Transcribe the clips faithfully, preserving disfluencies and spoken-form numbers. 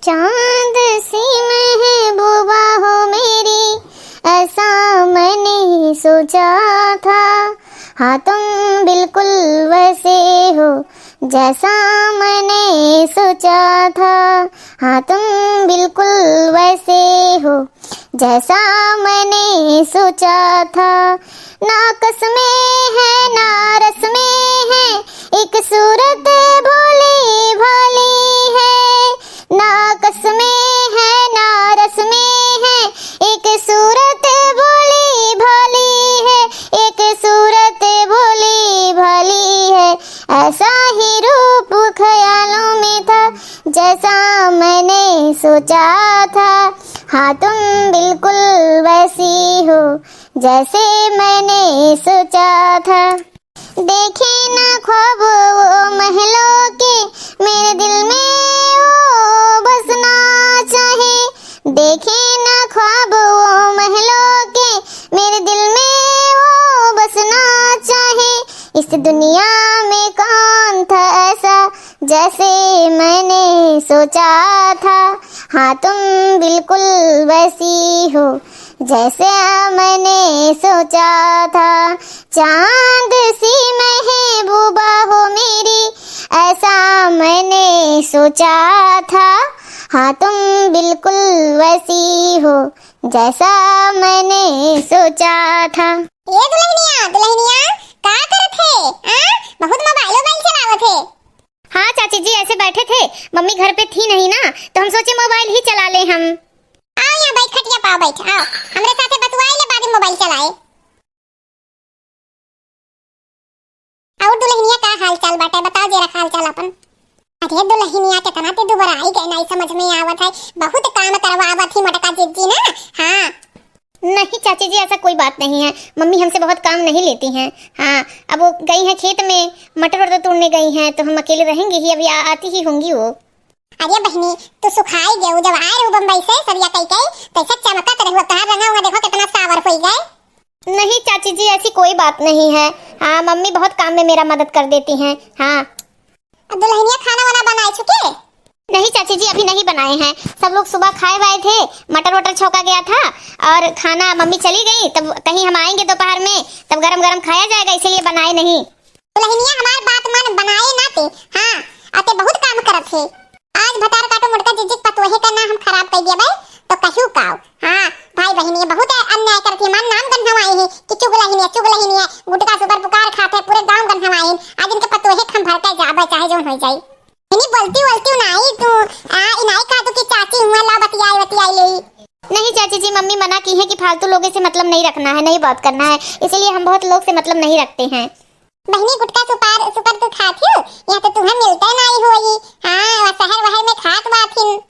चांद सी महबूबा हो मेरी, ऐसा मैंने सोचा था। हाँ, तुम बिल्कुल वैसे हो जैसा मैंने सोचा था। हाँ, तुम बिल्कुल वैसे हो जैसा मैंने सोचा था। ना कस में है, ना रस में है, एक सूरत भोली भाली है। ना कस में है, ना रस में है, एक सूरत भोली भाली है, एक सूरत भोली भाली है। ऐसा ही रूप ख्यालों में था, जैसा मैंने सोचा था। हाँ, तुम बिल्कुल वैसी हो, जैसे मैंने सोचा था। देखे ना ख्वाब वो महलों के, मेरे दिल में वो बसना चाहे। देखे ना ख्वाब वो महलों के, मेरे दिल में वो बसना चाहे। इस दुनिया में कौन था ऐसा, जैसे मैंने सोचा था। हाँ, तुम बिल्कुल वैसी हो, जैसे मैंने सोचा था। चांद सी महबूबा हो मेरी, ऐसा मैंने सोचा था। हाँ, तुम बिल्कुल वैसी हो, जैसा मैंने सोचा था। ए दुलहिनिया, दुलहिनिया, का करत हे? आ? बहुत मोबाइल, मोबाइल चलावत हे। हाँ चाची जी, ऐसे बैठे थे, मम्मी घर पे थी नहीं ना, तो हम सोचे मोबाइल ही चला ले हम। आओ यहाँ बैठ, खटिया पाओ बैठ, आओ। हमरे साथे बतुआई ले, बाद में मोबाइल चलाए। और दुलहिनिया का हाल चाल बाटे, बताओ जरा हाल चाल अपन। अरे दुलहिनिया, केतना ते दुबराई गए, नाई समझ में आवत है, बहुत काम करवावत ही मोटका जिज्जी ना। हाँ। नहीं चाची जी, ऐसा कोई बात नहीं है, मम्मी हमसे बहुत काम नहीं लेती हैं। हाँ, अब वो गई हैं खेत में, मटर वटर तोड़ने गई हैं, तो हम अकेले रहेंगे ही, अभी आ, आती ही होंगी वो। अरे बहिनी, तू सुखाई गयो, जब आए रहू बम्बई से सरिया कई कई, तो ऐसा चमकत रहू, तोहार रंगा हुआ देखो कितना सावर हो गए। नहीं चाची जी, ऐसी कोई बात नहीं है। हाँ, मम्मी बहुत काम में मेरा मदद कर देती हैं। हाँ। अब दुलहिनिया खाना वाना बनाए चुके? नहीं चाची जी, अभी नहीं बनाए हैं। सब लोग सुबह खाए वाए थे, मटर वटर छौंका गया था और खाना मम्मी चली गई, तब कहीं हम आएंगे दोपहर में, तब गरम गरम खाया जाएगा, इसीलिए बनाए नहीं। दुलहिनिया, हमार बात मान, बनाए ना ते। हाँ, अते बहुत काम करत हे। आज भतार काटो मोटका जिज्जी के पतोहे का ना हम खराब कर दिया भाई, तो कहियो काओ। हाँ, भाई बहिनी, ये बहुत अन्याय करत हे, हमार नाम गंधवाए हे कि चुगलहिनिया, चुगलहिनिया, गुटका सुपर पुकार खात हे, पूरे गांव गंधवाए हे। आज इनके पतोहे के हम भड़के जाबे, चाहे जौन हो जाई। इन्हीं बोलती बोलती नाई तू, आ, इनाई कहा तू कि चाची हुआ ला बतियाई, बतियाई ले। नहीं चाची जी, मम्मी मना की है कि फालतू लोगों से मतलब नहीं रखना है, नहीं बात करना है, इसीलिए हम बहुत लोग से मतलब नहीं रखते हैं। बहिनी, गुटका सुपार, सुपर तू खात हो? यहाँ तो तुम्हें मिलते नहीं होई। हाँ, वह शहर वहर में खात बाथिन।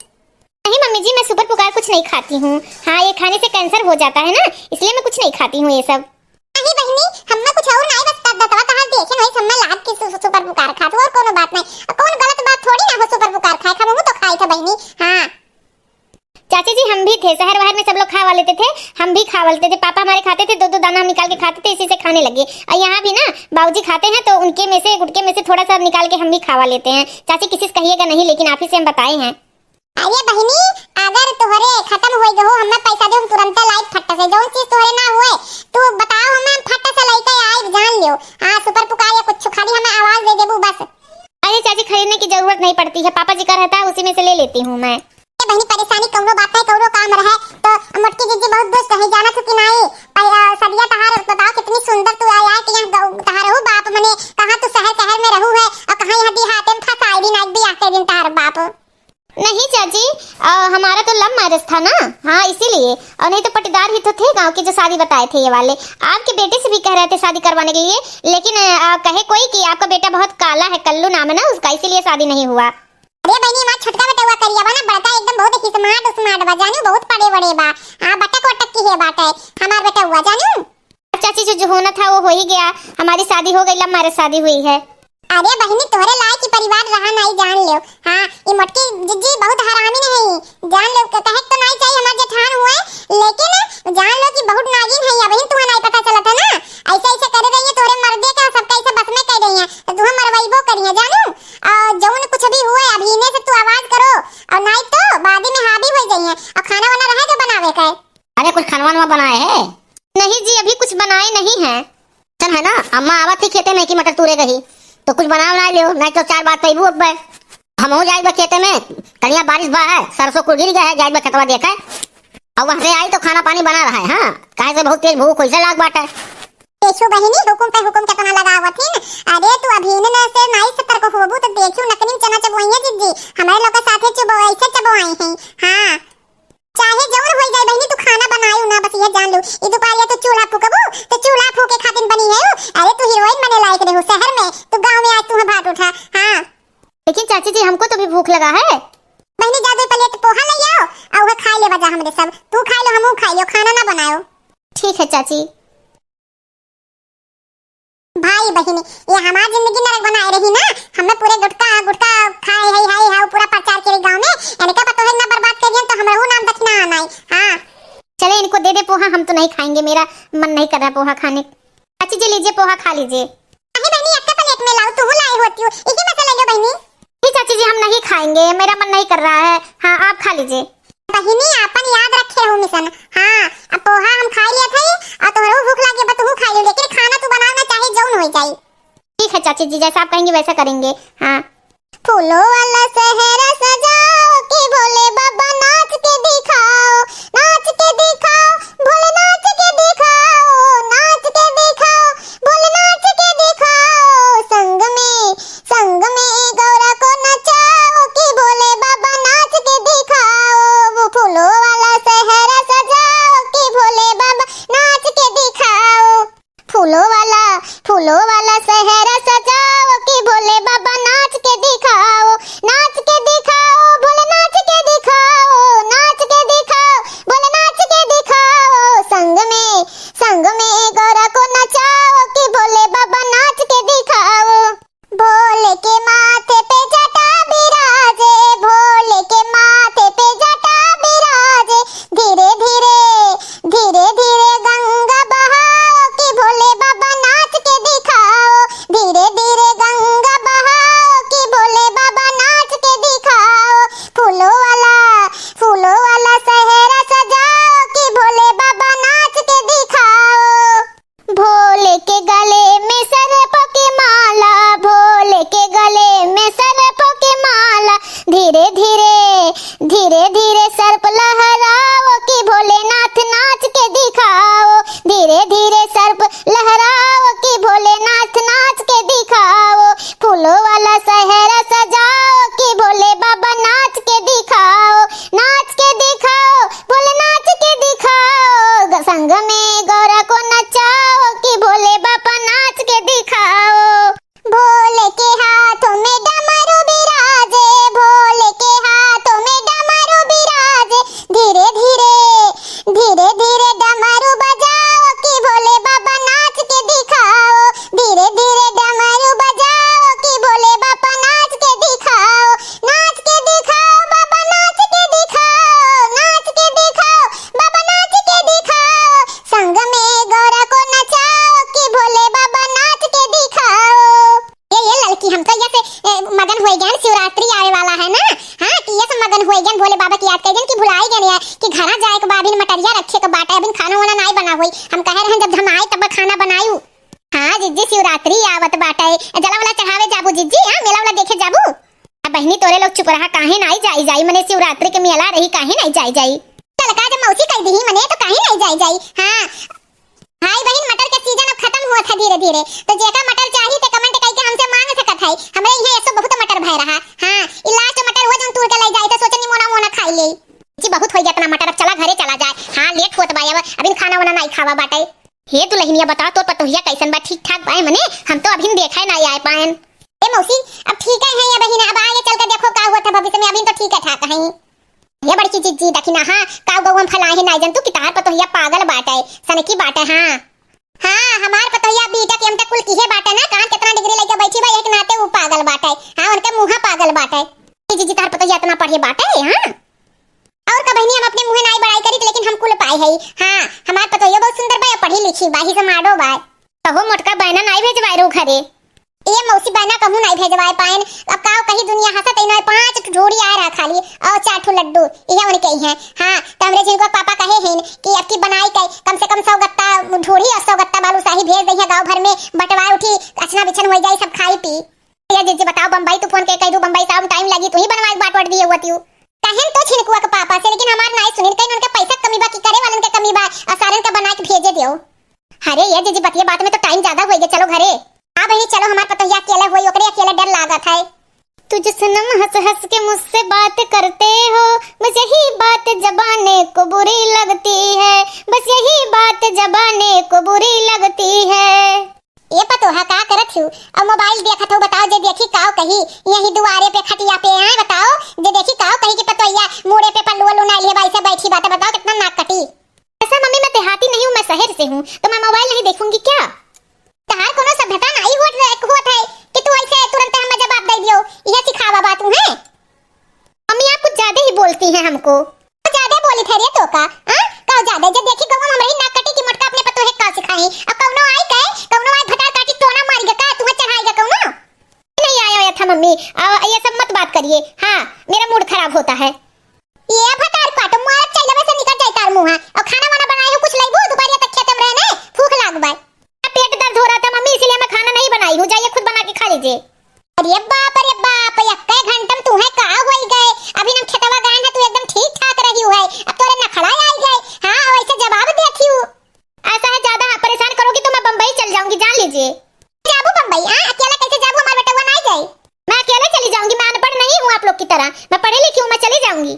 नहीं मम्मी जी, मैं सुपर पुकार कुछ नहीं खाती हूँ। हाँ, ये खाने से कैंसर हो जाता है ना, इसलिए मैं कुछ नहीं खाती हूँ ये सब। नहीं बहिनी, हम्मे कुछ और नहीं, बस तब दतवा कहाँ देखे नहीं, हम्मे लाग के सु-, सुपर पुकार खात हो, और कोनो बात नहीं। और कौन गलत बात थोड़ी ना हो सुपर पुकार खाए, हम तो खाई था बहिनी। हाँ। चाची जी, हम भी थे, शहर वहर में सब लोग खावा लेते थे, हम भी खावा लेते थे। पापा हमारे खाते थे, दो दो दाना हम निकाल के खाते थे, इसी से खाने लगे। और यहाँ भी ना बाबूजी खाते हैं तो उनके में से, गुटके में से थोड़ा सा निकाल के हम भी खावा लेते हैं। चाची, किसी से कहिएगा नहीं, लेकिन आप ही से हम बताए हैं। अरे बहिनी, अगर तोहरे खत्म होई गए हो, हमें पैसा दे, हम तुरंत लाई फट्टा से। जौन चीज तोहरे ना हुए, तू बताओ हमें, हम फट्टा से लेके आए, जान लियो। हाँ, सुपर पुकार या कुछ, खाली हमें आवाज दे देबू बस। अरे चाची, खरीदने की जरूरत नहीं पड़ती है, पापा जी का रहता है, उसी में से ले लेती हूँ मैं। ए बहिनी, परेशानी कौनो बात है, कौनो काम रहे तो मोटकी जिज्जी बहुत दुष्ट है, जानत हो कि नहीं? पहला सदिया तहार बताओ, कितनी सुंदर तू आया है कि यहाँ गौ-, तहार हो बाप मने, कहाँ तू शहर शहर में रहू है और कहाँ यहाँ देहाते में फंसाई भी नाई बियाह के दिन तहार बाप। नहीं चाची, अ, हमारा तो लव मैरिज था ना, हाँ इसीलिए, और नहीं तो पटीदार ही तो थे गांव के जो शादी बताए थे ये वाले। आपके बेटे से भी कह रहे थे शादी करवाने के लिए, लेकिन, अ, कहे कोई कि आपका बेटा बहुत काला है, कल्लू नाम है ना उसका, इसीलिए शादी नहीं हुआ। अरे बहिनी, हमार छोटका बेटवा करिया बा ना, बड़का एकदम बहुत ही smart smart बा, जानू बहुत पढ़े बड़े बा। हाँ, बटक वटक की है बाटे हमार बेटवा, जानू। चाची, जो, जो होना था वो हो ही गया, हमारी शादी हो गई, लव मैरिज शादी हुई है। अरे बहिनी, तोहरे लायक ही परिवार रहा नहीं, जान लो। हाँ, ये मोटकी जिज्जी बहुत हरामी नहीं, जान लो, क-, कहे तो नहीं चाहिए हमार जेठान हुए, लेकिन जान लो कि बहुत नागिन है, अभी तुम्हें नहीं पता चलत है ना, ऐसे ऐसे करे रही है तोहरे मर्दे का, सबका ऐसे बस में कर रही है, तो तुम्हें मरवाइबो करी है, जानू। और जौन कुछ भी हुए, अभी इन्हें से तू आवाज करो, और नहीं तो हैं? चल है ना, अम्मा आवत ही खेते में कि मटर तूरे गही, तो कुछ बना बना लियो, नहीं तो चार बात पैबू अब। हमहू जाइब खेते में, कनिया बारिश बा है, सरसों कुल गिर गया है, जाइब खेतवा देखे। अब वहाँ से आई तो खाना पानी बना रहा है, हाँ, काहे से बहुत तेज भूख वैसे लाग बाटे। देखो बहिनी, हुकुम पे हुकुम के तोहा लगावत हिन। अरे तू अभी न से नाई सतर्क होबू तो देखियो नकनी में चना चबोइहे जिज्जी, हमारे लोग के साथे चबो ऐसे चबोआई हैं। हाँ, चाहे जौन होई जाए बहिनी, तू खाना बनायू ना, बस ये जान लू। ई दुपहरिया तू चूल्हा फूकबू तो चूल्हा फूके खातिर बनी है। अरे तू हीरोइन बने लायक रहू शहर में, तू गाँव में आज तू भाट उठा। हाँ, लेकिन चाची जी, हमको तो भी भूख लगा है। बहिनी, जा दो प्लेट पोहा ले आओ और वह खाई ले बजा हमरे सब। तू खाई लो, हमहू खाई लो, खाना ना बनाओ। ठीक है चाची। भाई बहिनी, ये हमार जिंदगी नरक बनाए रही ना। हमें पूरे गुटखा गुटखा खाए है, हाय हाय, पूरा प्रचार के गाँव में। इनका पता है ना बर्बाद कर दिया तो हमरा वो नाम दक्षिणा आना है। हाँ, चले इनको दे दे पोहा, हम तो नहीं खाएंगे, मेरा मन नहीं कर रहा पोहा खाने। चाची जी लीजिए, पोहा खा लीजिए। अरे बहिनी, एक प्लेट में लाओ, तू लाई होती हो, इसी में से ले लो बहिनी। नहीं चाची जी, हम नहीं खाएंगे, मेरा मन नहीं कर रहा है। हाँ, आप खा लीजिए। बहिनी, आपन याद रखे हो मिशन। हाँ, अब पोहा हम खा लिया था और तोहरो भूख लागे बा, तू खा लियो, लेकिन खाना तू बनाओ ना, चाहे जौन हो जाए। ठीक है चाची जी, जैसा आप कहेंगे वैसा करेंगे। हाँ। फूलों वाला सहरा सजाओ कि भोले बाबा नाच के दिखाओ, नाच के दिखाओ, भोले नाच के दिखाओ, नाच के दिखाओ, भोले नाच के दिखाओ। संग में, संग में गौरा को नचाओ कि भोले बाबा नाच के दिखाओ। वो फूलों वाला सहरा सजाओ कि भोले बाबा नाच के दिखाओ। फूलों वाला, फूलों वाला सहरा सजाओ कि भोले बाबा नाच के दिखाओ, नाच के दिखाओ, भोले नाच के दिखाओ, नाच के दिखाओ, भोले नाच के दिखाओ। संग में, संग में गौरा को नचाओ कि भोले बाबा नाच के दिखाओ। भोले के माथे पे जटा बिराजे, भोले के माथे पे जटा बिराजे। धीरे धीरे, धीरे धीरे गंगा बहाओ कि भोले बाबा नाच के दिखाओ। धीरे धीरे गंगा बहाओ कि भोले बाबा नाच के दिखाओ। फूलों वाला, फूलों वाला सहरा सजाओ कि भोले बाबा नाच के दिखाओ। भोले के गले में सर्प के माला, भोले के गले में सर्प के माला। धीरे धीरे, धीरे धीरे सर्प लहराओ कि भोलेनाथ नाच के दिखाओ। धीरे धीरे सर्प लहराओ कि भोलेनाथ नाच के दिखाओ। फूलों वाला सहरा सजाओ कि भोले बाबा नाच के दिखाओ, नाच के दिखाओ, भोले नाच के दिखाओ। ग-, संग में गौरा को नचाओ कि भोले बाबा नाच के दिखाओ। भोले के हाथों में डमरू बिराजे, भोले के हाथों में डमरू बिराजे। धीरे धीरे, धीरे धीरे डमरू बजाओ कि भोले बाबा नाच के दिखाओ। धीरे धीरे डमरू बजाओ कि भोले बाबा नाच के दिखाओ। नाच के दिखाओ बाबा, नाच के दिखाओ, नाच के दिखाओ बाबा, नाच के दिखाओ। संग में गौरा को नचाओ कि भोले बाबा नाच के दिखाओ। ये, ये लड़की, हम तो ये से, ए, मगन होई गयन, शिवरात्रि आवे वाला है ना। हाँ, कि ये से मगन होई गयन, भोले बाबा की याद कर गयन कि भुलाई गयन यार, कि घरा जाए के बा, अभिन मटरिया रखे के बाटे, अभिन खाना वाना नाई बना होई। हम कहे रहन जब हम आए तब खाना बनायू। हाँ जिज्जी, शिवरात्रि आवत बाटे, जला वाला चढ़ावे जाबू जिज्जी, हाँ, मेला वाला देखे जाबू। अब बहिनी तोरे लोग चुप रहा, काहे नाई जाई जाई, मने शिवरात्रि के मेला रही, काहे नाई जाई जाई। चल का जब मौसी कह दी मने तो काहे नाई जाई जाई। हाँ, भाई बहिन, मटर के सीजन अब खत्म हुआ था धीरे धीरे, तो जेका मटर चाही ते कमेंट करके हमसे मांग सकत है। हमरे यहाँ ऐसो बहुत मटर भय रहा। हाँ, ई लास्ट मटर हुआ जौन तूर के ले जाए, तो सोचनी मोना मोना खाई ले। जी, बहुत हो गया इतना मटर, अब चला घरे चला जाए। हाँ, लेट होत बा, अब अभी खाना वाना नहीं खावा बाटे। हे दुल्हनिया, बता तोर पतोहिया कैसन बा, ठीक ठाक बा? मने हम तो अभी देखे ना आए पाएन। ए मौसी, अब ठीक है, है या बहिन, अब आगे चल के देखो का हुआ था भविष्य में, अभी तो ठीक है ठाक है। ये बड़की जिज्जी, देखी ना, हाँ, काऊ गऊ हम फैलाए हैं, नाई जन तू कि तहार पतोहिया पागल बाटे, सनकी बाटे, हाँ। हाँ, हमार पतोहिया बीटेक एमटेक कुल किहे बाटे ना, कहाँ कितना डिग्री लेके बैठी बा, एक नाते ऊ पागल बाटे, हाँ, उनके मुँहा पागल बाटे। ए जिज्जी, तहार पतोहिया इतना पढ़े बाटे, हाँ। और का बहिनी, हम अपने मुँहे नाई बड़ाई करी, लेकिन हम कुल पाए है, हाँ, हमार पतोहिया बहुत सुंदर बा, पढ़ी लिखी बा, ही समाडो बा। कहो मोटका बहना नाई भेजवाए रो घरे। ए मौसी, बहना कहूँ नाहीं भेजवाए पाएन। अब काव कही, दुनिया हँसत ही नाहीं, पाँच ठो ढोरी आए रहा खाली, और चार ठो लड्डू, इहे उनके ही हैं। हाँ, तो हमरे झिनकुआ के पापा कहे हैं कि अब की बनाई के कम से कम सौ गत्ता ढोरी और सौ गत्ता बालूशाही भेज दइहे, गाँव भर में बंटवाए उठी, अछना बिछन होइ जाई, सब खाई पी। ए जीजी बताओ, बम्बई तू फोन के कह दू, बम्बई से आवे में टाइम लगी, तू ही बनवाए के बाट वाट दिए हुआ तू। कहेन तो झिनकुआ के पापा से, लेकिन हमार नाई सुनिन, कहेन उनके पैसा के कमी बा कि करे वालन के कमी बा, और सारन के बनाए के भेजे दियो। अरे ए जीजी, बतिया बात में तो टाइम ज्यादा होइ गया, चलो घरे। हाँ बहिनी, चलो, हमार पतोहिया अकेले होई, ओकरे अकेले डर लागत है। तुझ सनम हंस हंस के मुझसे बात करते हो, बस यही बात जबाने को बुरी लगती है, बस यही बात जबाने को बुरी लगती है। ए पतोहा, का करत हू? अब मोबाइल देखत हू, बताओ, जे देखी काव कही, यही दुआरे पे खटिया पे आए, बताओ, जे देखी काव कही कि पतोहिया मूड़े पे पल्लू वल्लू नाई लिए बाई से बैठी बात, बताओ कितना नाक कटी। ऐसा मम्मी, मैं देहाती नहीं हूँ, मैं शहर से हूँ, तो मैं मोबाइल नहीं देखूंगी क्या? तहार कोनो सभ्यता नाई होत रहे, होत है कि तू ऐसे तुरंत हमें जवाब दे दियो, यह सिखावा बात तू है? मम्मी, आप कुछ ज्यादा ही बोलती हैं हमको। ज्यादा बोली थे रे तो का, हाँ? का ज्यादा? जब देखी गौवा में हमरे ही नाक कटी कि मोटका अपने पतोहे का सिखाई। अब कौनो आई के, कौनो आई भतार काटी टोना मारी गा का, तुम्हें चढ़ाई गा कौनो? नहीं आया, आया था मम्मी, आ, ये सब मत बात करिए। हाँ, मेरा मूड खराब होता है। ए भतार काटो, मारब चैलवे से निकल जाई तार मुँहा। और खाना वाना बनाए हो कुछ लइबू? दुपहरिया तक खेते में रहे ने, भूख लाग बाय। पेट दर्द हो रहा था मम्मी, इसीलिए मैं खाना नहीं बनाई हूँ, जाइए खुद बना के खा लीजिए। अरे बाप रे बाप, एक्के घंटा में तू है का होई गए? अभी हम खेतवा गए हैं, तू एकदम ठीक ठाक रही है, अब तोरे नखड़ा आई गए। हाँ, वैसे जवाब देती हूँ। ऐसा है, ज्यादा परेशान करोगी तो मैं बम्बई चल जाऊंगी, जान लीजिए। जाबू बम्बई? हाँ, अकेला कैसे जाबू? हमार बेटवा नाई जाई। मैं अकेले चली जाऊंगी, मैं अनपढ़ नहीं हूँ आप लोग की तरह, मैं पढ़ी लिखी हूँ, मैं चली जाऊंगी।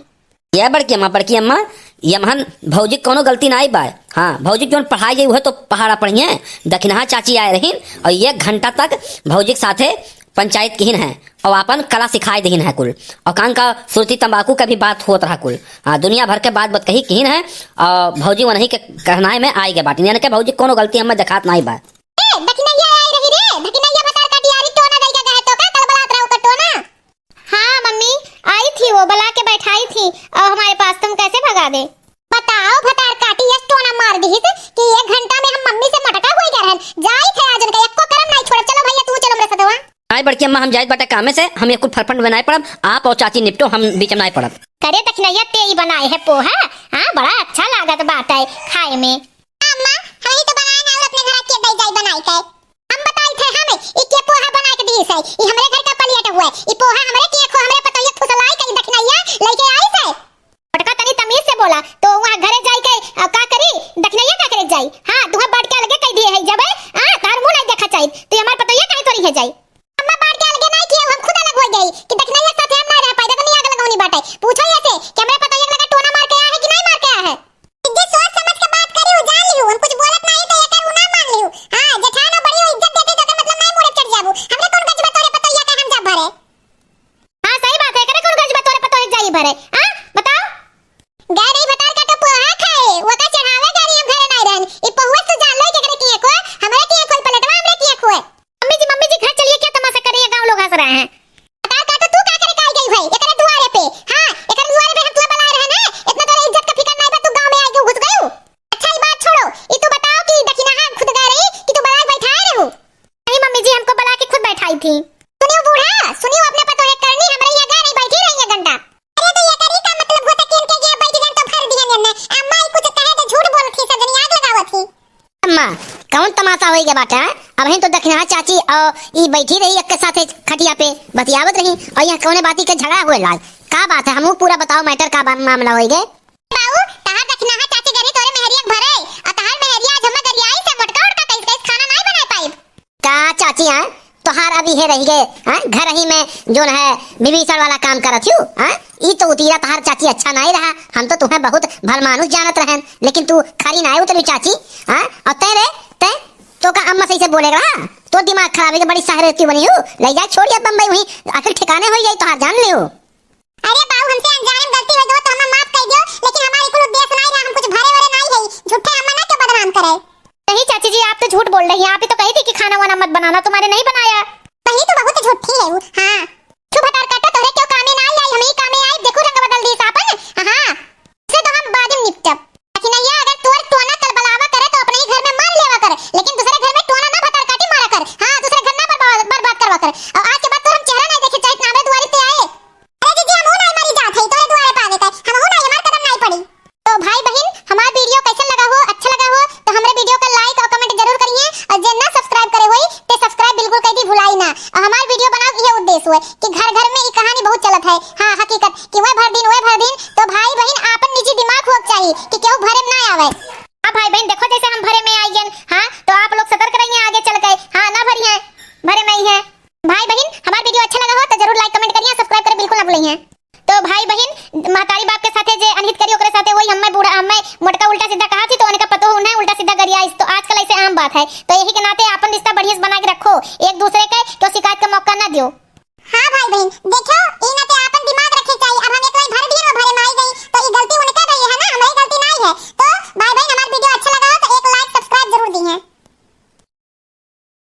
ए बड़की अम्मा, बड़की अम्मा, ये महन भौजी के कौनो गलती नाई बाय। हाँ, भौजी के जौन पढ़ाई गई, वह तो पहाड़ा पढ़िए। दखिनहा चाची आए रहीन और एक घंटा तक भौजी के साथे पंचायत किहिन है और आपन कला सिखाए दिहिन है कुल। और कान का सुरती तंबाकू का भी बात होत रहा कुल। हाँ, दुनिया भर के बात बतकही किहिन है और भौजी वनही के कहनाए में आई गए बाटिन, यानी कि भौजी के कौनो गलती हमें देखात नाई बा। ए, दखिनैया आई रही रे, दखिनैया भतार काटी आरी टोना दई के कहे तो का कलबलात रहो का टोना? हाँ मम्मी, आई थी वो, बुला के बैठाई थी और हमारे पास, तुम कैसे भगा दे? बताओ, भतार काटी यस टोना मार दिहिस कि एक घंटा में हम मम्मी से मोटका होई गए रहन। जाई थे आज उनका एको करम नाई छोड़ब। चलो भैया, तू चलो हमरे सतवा। नाई बड़की अम्मा, हम जाइत बाटे कामे से, हम एको फरफंड में नाई पड़ब, आप और चाची निपटो, हम बीच में नाई पड़ब। करे दखिनैया, ते ही बनाए है पोहा, हाँ, बड़ा अच्छा लागत बाटे खाए में। अम्मा, हम ही तो बनाए ना, और अपने घर के दई जाई बनाई के। हम बताई थे हम, ई के पोहा बना के दी से, ई हमरे घर का पलियट हुए, ई पोहा हमरे किए खो, हमरे पतोहिया फुसलाई के दखिनैया लेके आई से। मोटका तनी तमीज से बोला, तो वहाँ घरे जाई के, आ, का करी? दखिनैया का करे जाई? हाँ, तुहे बांट के अलगे कह दिए है जबे, हाँ, तार मुँह नहीं देखा चाहिए, तू हमार पतोहिया काहे करी है जाई? अम्मा बांट के अलगे नहीं किए, हम खुद अलग हो गई कि दखिनैया साथे हम ना रह पाए, तो नहीं आग लगौनी बाटे। पूछो ये से कि हमरे पतोहिया के लगा टोना मार के आया है कि नहीं मार के आया है? जे सोच समझ के बात करी, उ जान लिहू, हम कुछ बोलत नाही तो एकर उ ना मान लिहू। हाँ, जेठान हो बड़ी हो, इज्जत देते तो एकर मतलब नाही मुड़े चढ़ जाबू। हमरे कौन गजबा तोरे पतोहिया के हम जाब भरे? हाँ, सही बात है, एकरे कौन गजबा तोरे पतोहिया जाई भरे? हाँ, बताओ। गए रही भतार काटो पोहा खाए, ओका चढ़ावे गए रही हम घरे नाही रहन। ई पहुआ तू जान लो कि एकरे किए को, हमरे किए को, पलटवा हमरे किए को। मम्मी जी, मम्मी जी, घर चलिए, क्या तमाशा कर रही है, गाँव लोग हंस रहे हैं। भतार काटो, तू का करे काई गई भाई एकरे दुआरे पे? हाँ, एकरे दुआरे पे हम तुहे बुलाए रहे ना, इतना तोरे इज्जत का फिकर नहीं बा, तू गाँव में आई के घुस गयू। अच्छा, ये बात छोड़ो, ये तू बताओ कि दखिनहा खुद गए रही कि तू बुला के बैठाए रहू? नहीं मम्मी जी, हमको बुला के खुद बैठाई थी। सुनियो बूढ़ा, सुनियो अपने पतोहे करनी, हमरे यहाँ गए रही, बैठी रही एक घंटा। अरे तो ये करी का मतलब होता कि इनके यहाँ बैठ गए तो भर दिया ने। अम्मा ये कुछ कहे तो झूठ बोलत ही, सब जनी आग लगावत ही। अम्मा, कौन तमाशा होई गया बाटे, हैं? अबहिन तो दखिनहा चाची और ई बैठी रही एक के साथे खटिया पे बतियावत रही और यहाँ कौने बाती के झगड़ा हुए लाग? का बात है? हमू पूरा बताओ matter का बा-, मामला होई गए? बाऊ, तहार दखिनहा चाची गनी तोरे मेहरिया के भरे और तहार मेहरिया आज हमें गरियाई से मोटका उटका कैस कैस खाना नाई बनाए पाइब। का चाची, हैं? तोहार अभी हे रही गए, हैं? घर ही में जोन है विभीषण वाला काम करत हूँ, हैं? ई तो उतीरा तहार चाची अच्छा नाई रहा, हम तो तुम्हें बहुत भलमानुस जानत रहन, लेकिन तू खरी नाई उतरी चाची, हैं? और तै रे, तै तो का अम्मा सही से बोले रहा? तो दिमाग खराब है कि बड़ी शहर की बनी हूँ, ले जाए छोड़ या बम्बई वहीं, आखिर ठिकाने हो जाए तोहार जान लियो। अरे बाऊ, हमसे अनजाने में गलती हो गई तो हमें माफ कर दियो, लेकिन हमारे कुल उद्देश्य नाई रहा, हम कुछ भरे वरे नाई है, झूठे अम्मा ना के बदनाम करे। नहीं चाची जी, आप तो झूठ बोल रही हैं, आप ही तो कही थी कि खाना वाना मत बनाना, तुम्हारे नहीं बनाया। वही तो बहुत झूठी है वो। हाँ, छू भतार काटो, तोहरे क्यों कामे ना आई, हम ही कामे आई, देखो रंग बदल दी आपन। हाँ, से तो हम बाद में निपटब। लेकिन ये अगर तोर टोना कलबलावा करे तो अपने ही घर में मार लेवा कर, लेकिन दूसरे घर में टोना ना भतार काटी मारा कर। हाँ, दूसरे घर ना बर्बाद, बर्बाद कर। है। हाँ, हकीकत कि वह भर दिन, वह भर दिन, तो भाई बहिन आपन निजी दिमाग होक चाही कि केहू भरे में ना आवे। हाँ भाई बहिन, देखो जैसे हम भरे में आई गए, हाँ, तो आप लोग सतर्क रहिए आगे चल के, हाँ, ना भरिए, भरे में ही है। भाई बहिन, हमार video अच्छा लगा हो तो जरूर like comment करिए, subscribe करें बिल्कुल ना भूलिए। तो भाई बहिन, महतारी बाप के साथे जे अनहित करी ओकरे साथे वही हमें बूढ़ा, हमें मोटका उल्टा सीधा कहा थी तो उनका पतो उन्हें उल्टा सीधा गरियाइस, तो आजकल ऐसे आम बात है। तो यही के नाते आपन रिश्ता बढ़िया से बना के रखो, एक दूसरे के क्यों शिकायत का मौका ना दियो।